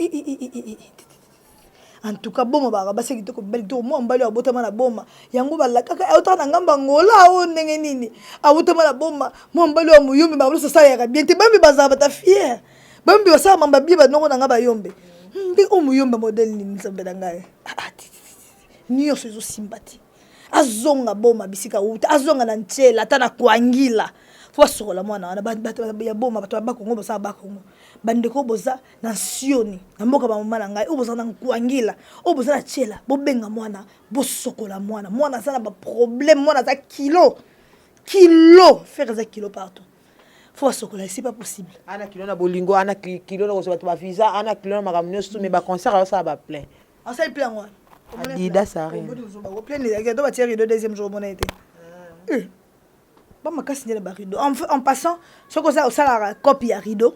En tout cas, boma baka basi kitoko, mibali kitoko. Mwa mobali oyo abotama na boma yango, balakaka autaka na ngambo ya Ngola oyo ndenge nini abotama na boma. Mwa mobali oyo moyombe, bango nyonso asalaka bien te. Bayombe bazala bata fier, bayombe basala mamba bie. Banoko na nga bayombe nde oyo moyombe modèle nini? Nzambe na ngai, nyonso ezosimba te. Azonga boma bisika wuta, azonga na ntiela, ata na kwangila fo asokola mwana wana. Bato ya boma, bato ya Bakongo, bosala Bakongo, bandeko boza na nsioni na mboka, bamama na ngai oyo boza na Nkwangila, oyo boza na tiela, bobenga mwana, bosokola mwana. Mwana aza na baproblème, mwana aza kilo kilo. Ferre aza kilo partout, fo basokola, c'est pas possible. Ana kilo na bolingo, ana kilo na kozwa bato bavisa, ana kilo na makambo nyonso, mais baconcert azosala baplein. Asali plein wana. Adidas Arena. Plein ezalaki to batie rideau, deuxième jour omona ye te. Bamakasi nde na barideau. En passant, soki oza osalaka copie ya rideau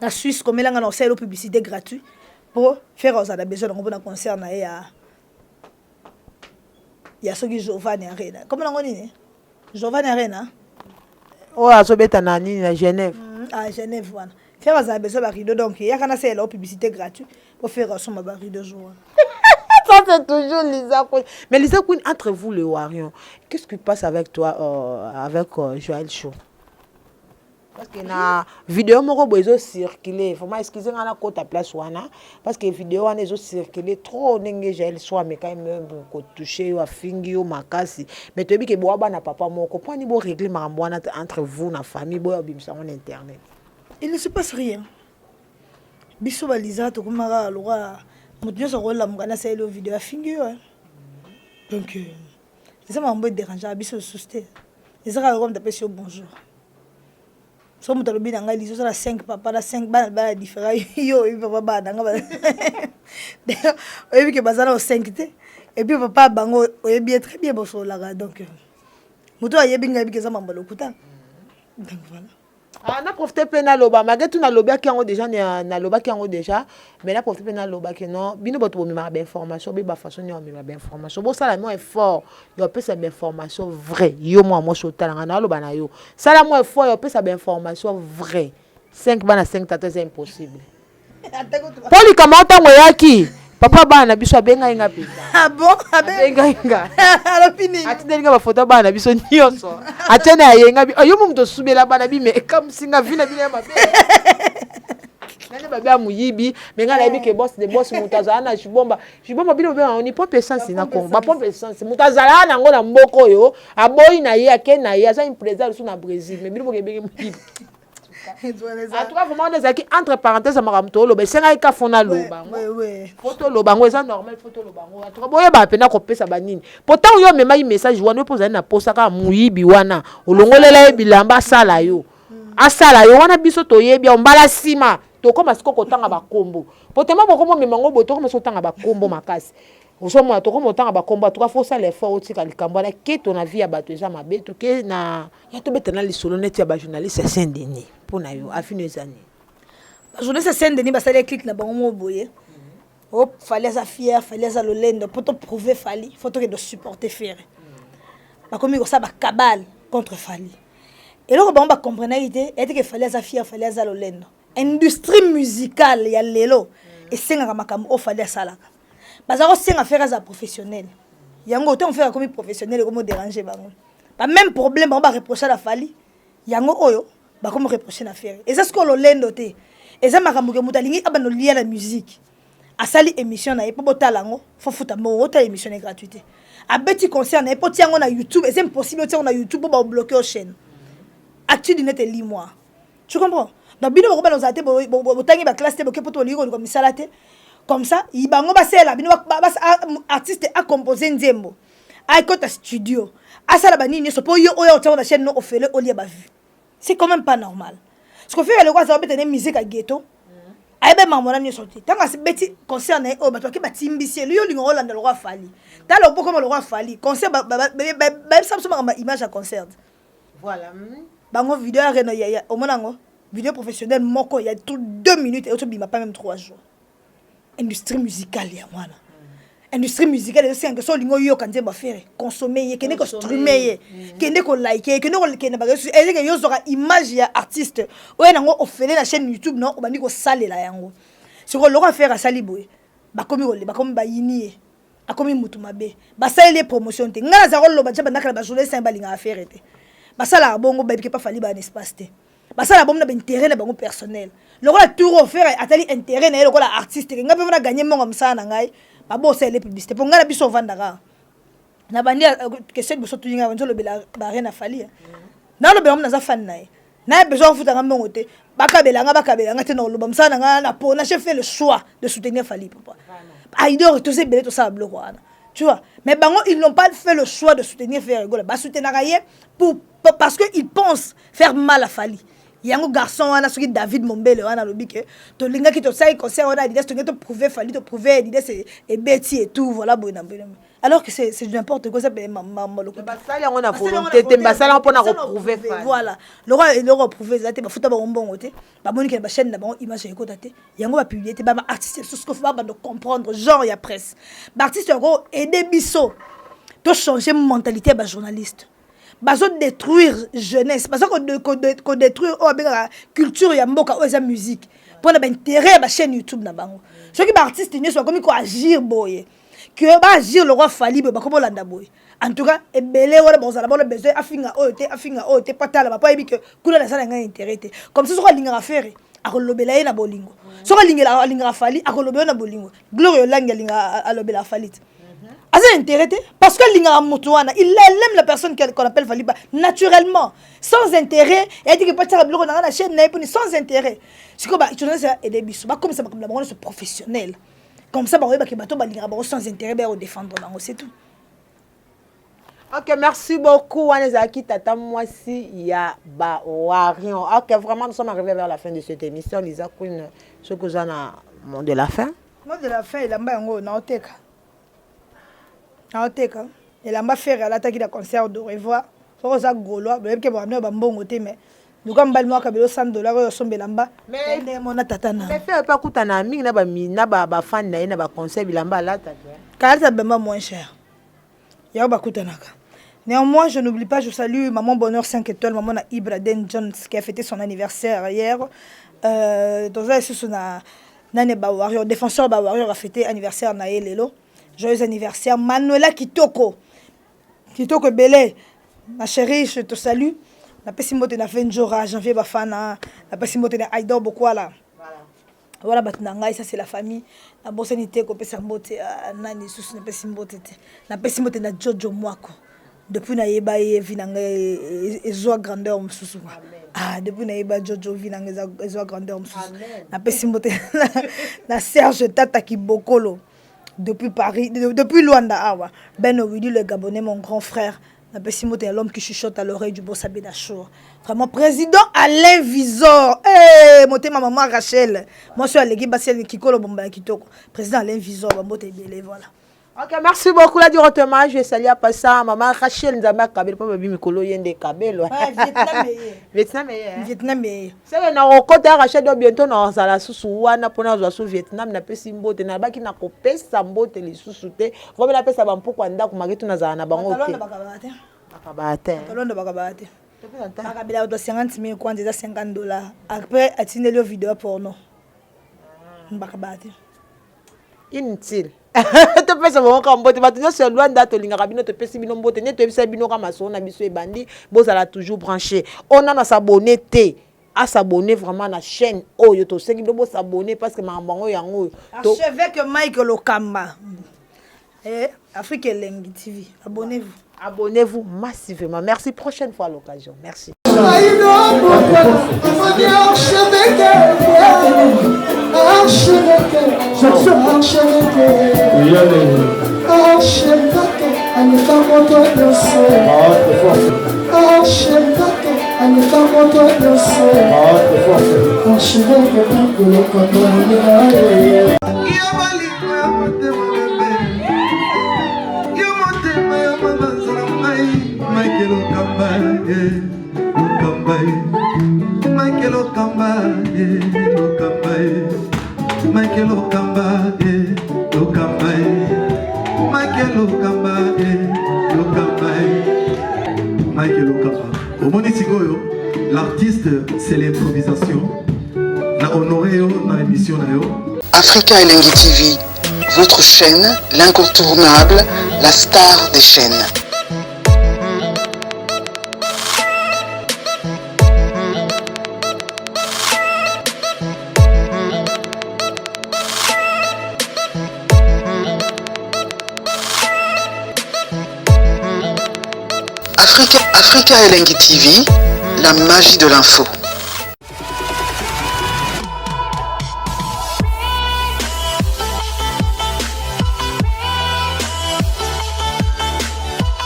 na Suisse, komelanga na osalelo publicité gratuit po Ferre ozala na besoin nango mpona concert na ye ya soki Giovanni Arena, kombo nango nini, Giovanni Arena. Oyo azobeta na nini, na Genève. Ah, Genève wana, Ferre azala besoin barideau, donc yaka nasalela o publicité gratuit po Ferre asomba barideau jour wana. Ça, c'est toujours Lisa Queen. Mais Lisa Queen, entre vous, le Warrior, qu'est-ce qui passe avec toi, avec Joël Show? Parce que na vidéo moko boye ezocircule, vraiment, excuse nga na kota place wana, parce que vidéo wana ezocircule trop, ndenge Jael so ameka même kotouche yo, afingi yo makasi. Mais toyebi ke bowa bana papa moko, mpo ani borégler makambo wana entre vous na famille, boya obimisa yango na internet? Il ne se passe rien. Biso baliza tokomaka lokola moto nyonso akolamuka nasaleli yo video, afingi yo. Donc eza makambo edérangeaka biso lisusu te. Eza kaka lokola moto apesi yo bonjour. So moto alobi na ngai, Lizo, oza na 5 papa na 5 bana, bana différent. Yo oyebi papa bana na nga, oyebi ke baza na 5 te, et puis papa bango oyebi ye très bien, bosololaka. Donc moto ayebi ngai, ayebi ke eza mambo ya lokuta. Donc voilà. Ah, na profite mpe naloba, malgré tout nalobaki yango déjà, nalobaki yango déjà, mais na profite mpe nalobaki non, bino bato bomemaka bainformation, boyeba façon nini omema bainformation, bosala mwa effort ya opesa bainformation vrai. Yo mwa mwasi otalanga, naloba na yo, sala mwa effort ya opesa bainformation vrai. 5 bana 5 tata eza impossible. Mpo likambo yango ntango eyaki, papa bana na biso abengai nga mpenza. Ah bon? Abengai nga. Alobi nini? Atindeli nga bafoto ya bana na biso nyonso. Atie na ye nga bi, oh, yo moto osubela bana bi, mais ekamwisi nga vie na bino ya mabe. Nani babe ya moyibi, mais nga nayebi ke boss de boss moto azala na jibomba. Jibomba bino bobenga yango ni pompe essence na Congo. Ba pompe essence moto azala nango na mboka oyo, aboyi na ye, ake na ye, aza impresa lisusu na Brésil, mais bino bokebenge moyibi. En tout cas vraiment wana ezalaki entre parenthèse ya makambo toloba, esengaki ka fo naloba yango, fo toloba yango, eza normal, fo toloba yango. En tout cas boyebaka mpena kopesa banini, po ntango yo omemaki message wana, yo mpo ozali na posa kaka moyibi wana olongolela ye bilamba asala yo, asala yo wana. Biso toyebi yango. Mbala nsima tokóma sikoyo kotanga bakombo, po tema bokoma omema yango boye, tokóma sikoyo kotanga bakombo makasi. Ozomona, tokóma kotanga bakombo. En tout cas fo osala effort, otika likambo wana keto na vie ya bato, eza mabe. Toke na ya tobeta na lisolo neti ya bajournaliste ya Saint Denis. Mpo na yo, afino eza nini? Bajournaliste ya Saint Denis basali clique na bango moko boye. O Fally aza fier, Fally aza lolendo, mpo toprouve Fally, fo tokende supporter Ferre. Bakomi kosala bacabale contre Fally. Eloko bango bacomprenaki te ete ke Fally aza fier, Fally aza lolendo. Industrie musicale ya lelo esengaka makambo oyo Fally asalaka. Baza kosenga Ferre aza professionnel. Yango ntango Ferre akomi professionnel, ekomi odéranger bango. Bameme problème bango bareproche na Fally, yango oyo bakomi reproche na Ferre. Eza sikoyo lolendo te, eza makambo ke moto alingi abanda olia na musique. Asali émission na ye mpo botala yango, fo futa mbongo. Otala émission na ye gratuité, abeti concert na ye mpo tia yango na YouTube, eza impossible. Otia yango na YouTube mpo babloke yo chaîne. Actu du net elimwa, tu comprends? Donc bino bokobana ozala te, botangi baclasse te, boke mpo to bolingi koluka misala te. Comme ça bango basalela bino. Artiste acompose nzembo, akota studio, asala banini nyonso mpo yo oyo otiango na chaîne no ofele, olia bavue. C'est quand même pas normal. Parce que Ferre eloko aza obeta ne musique ya ghetto, ayebe makambo wana nyonso te. Ntango abeti concert na ye oyo, bato bake batimbisi ye. Yo olinga olanda lokwa Fally, tala okokoma lokwa Fally. Concert, bayebisa biso makambo ya image ya concert. Voilà. Bango video ya reno, omona yango video professionnel moko ya 2 minutes eotobima, pas même 3 jours. Industrie musicale yango wana. Industrie musicale ezosenga so olingi oyoka nzembo ya Ferre, consomme ye, kende kostreame ye, kende kolike ye, kende kokende bareseau. Ezeke yo ozwaka image ya artiste oyo nango ofele na chaîne YouTube na obandi kosalela yango. Sikoyo loko Ferre asali boye, bakomi bakomi bayini ye, akomi mutu mabe, basaleli ye promotion te. Ngai naza koloba tia bandaka na bajournaliste yango balingaka Ferre te. Basalaka bongo, bayebi ke pa Fally baa na espace te. Basala bongo na baintérêt na bango personnel. Lokola tour oyo Ferre atali intérêt na ye lokola artiste, ke ngai mpe na gagné mbongo ya mosala na ngai, babosalela publicité mpo ngai na biso ovandaka na bandi. Question liboso tuyi ngai nzolobela barena Fally, nalobela ngo naza fan na ye, naye besoin ofutanga mbongo te. Bakabelanga, bakabelanga te, na koloba mosala na ngai na pona. J'ai fait le choix de soutenir Fally Ipupa. Aidor toza ebele, tosala biloko wana, tu vois. Mais bango, ils n'ont pas fait le choix de soutenir Ferre Gola. Basoutenaka ye pour parce que ils pensent faire mal à Fally. Yango garçon wana, soki David Mombele wana, alobi ke tolingaki tosali concert wana Adidas, tolingi toprouve Fally, toprouve Adidas ebeti et tout, voilà, boye na boye, alors que c'est n'importe quoi. Eza maloko. Basali yango na volonté te, basali yango mpona koprouve. Voilà, lokola eloko aprouve eza te, bafuta bango mbongo te, bamoni ke na bachaîne na bango image ekota te, yango bapublie te. Baartiste mosusu kofi babanda comprendre genre ya presse. Baartiste yango aide biso tochanger mentalité ya bajournaliste. Bazodétruire jeunesse, baza kodétruire oyo abengaka culture ya mboka oyo eza musique, mpona baintérêt ya bachaîne YouTube na bango. Soki baartiste nyonso bakomi koagir boye, ke baagir lokwa Fally boye, bakomi olanda boye. En tout cas ebele wana bakozala bona besoin afinga oyo te, afinga oyo te, po atalama, po ayebi ke kuna naza na ngai intérêt te. Comme ça soki alingaka Ferre, akolobela ye na bolingo. Soki alingaka Fally, akolobela ye na bolingo. Gloire Olangi alingaka alobela Fally te, aza intérêt te, parce que alingaka moto wana. Il aime la personne qu'on appelle Fally naturellement, sans intérêt. Eyatiki po atiaka biloko na ngai na chaîne na ye mponi sans intérêt. Sikoyo bajournaliste aide biso bakomisa makambo na bango nyonso professionnel. Comme ça bakoyebaki bato balingaka bango sans intérêt, baya kodéfendre bango, c'est tout. Ok, merci beaucoup. Wana ezalaki tata mwasi ya bawarion. Ok, vraiment, nous sommes arrivés vers la fin de cette émission. Lisa Queen, soki oza na mot de la fin. Mot de la fin, elamba yango naoteka, naoteka elamba Ferre alataki na concert de revoir. Soki oza Gaulois, boyebi ke bamino bambongo te, mais luka mobali moko akabela 100 $ oyo osomba elamba ndenge mona tata na. Mais Ferre mpe akutana mingi na bafani na ye na baconcert, bilamba alataka. Kalata bilamba moins cher, yango bakutanaka. Néanmoins, je n'oublie pas, je salue Maman Bonheur 5 étoiles, Maman Ibra Den Jones, qui a fêté son anniversaire hier. Toza lisusu na nani, ba warrior, défenseur ba warrior, afêté anniversaire na ye lelo. Joyeux anniversaire, Manuela Kitoko, kitoko ebele, ma chérie, je te salue. Napesi mbote na Venjora Janvier Bafana, napesi mbote na Aidor Bokwala. Voilà, bato na ngai, ça c'est la famille. Nabosani te kopesa mbote nani lisusu napesi mbote te? Napesi mbote na Jojo Mwako. Depuis nayeba ye, vie na ngai ezwa grandeur mosusu. Ah, depuis nayeba Jojo, vie na ngai ezwa grandeur mosusu. Napesi mbote na Serge Tata Kibokolo depuis Paris, depuis Luanda awa. Ben Owidi le Gabonais, mon grand frère. Napesi mbote ya l'homme qui chuchote à l'oreille du boss Abedachour. Vraiment, président Alain Visor. Hey, motema maman Rachel. Moi, je suis aleki basi kikolo bomba ya kitoko. Président Alain Visor, bambote ebele, voilà. Ok, merci beaucoup. Là, directement, je salue à passant maman Rachel Nzamba Kabelo, pas babi mikolo yende Kabelo. Ouais, Vietnam eye. Vietnam eye. Vietnam eye. Seke na kokota Rachel do bientôt na ozala susu wana mpona azwa su Vietnam. Napesi mbote, nabaki na kopesa mbote lisusu te. Vomi napesa bampuku ya ndako makitu nazala na bango te. Bakabaka te. Bakabaka te. Tolonda bakabaka te. Bakabela bato 50 000 kwanza, eza 50 dollars. Après atindeli yo video porno. Bakabaka te. Inutile. Topesa bango ka mbote, bato nyonso ya Lwanda, tolingaka bino, topesi bino mbote. Nde toyebisa bino ka masolo na biso ebandi, bozala toujours branché. Oyo nano as'abonner te, as'abonner vraiment na chaîne oyo. Tosengi bino bos'abonner parce que makambo yango yango oyo. Archevêque Mike Lokamba, eh, Afrique Elengi TV, abonnez-vous. Abonnez-vous massivement. Merci, prochaine fois à l'occasion. Merci. Archevêque, archevêque, archevêque, archevêque, aleka moto nyonso. Archevêque, aleka moto nyonso. Archevêque Lokamba. Yo bolingo ya motema bebe, yo motema ya mabanza na ngai, Mike Lokamba ye, Lokamba ye, Mike Lokamba ye, Lokamba ye, Mike Lokamba ye, Lokamba ye, Mike Lokamba ye, Lokamba ye, Mike Lokamba. Omoni sikoyo, l'artiste, c'est l'improvisation. Na honoré yo na émission na yo. Africa Elengi TV, votre chaîne, l'incontournable, la star des chaînes. Africa Elengi TV, la magie de l'info.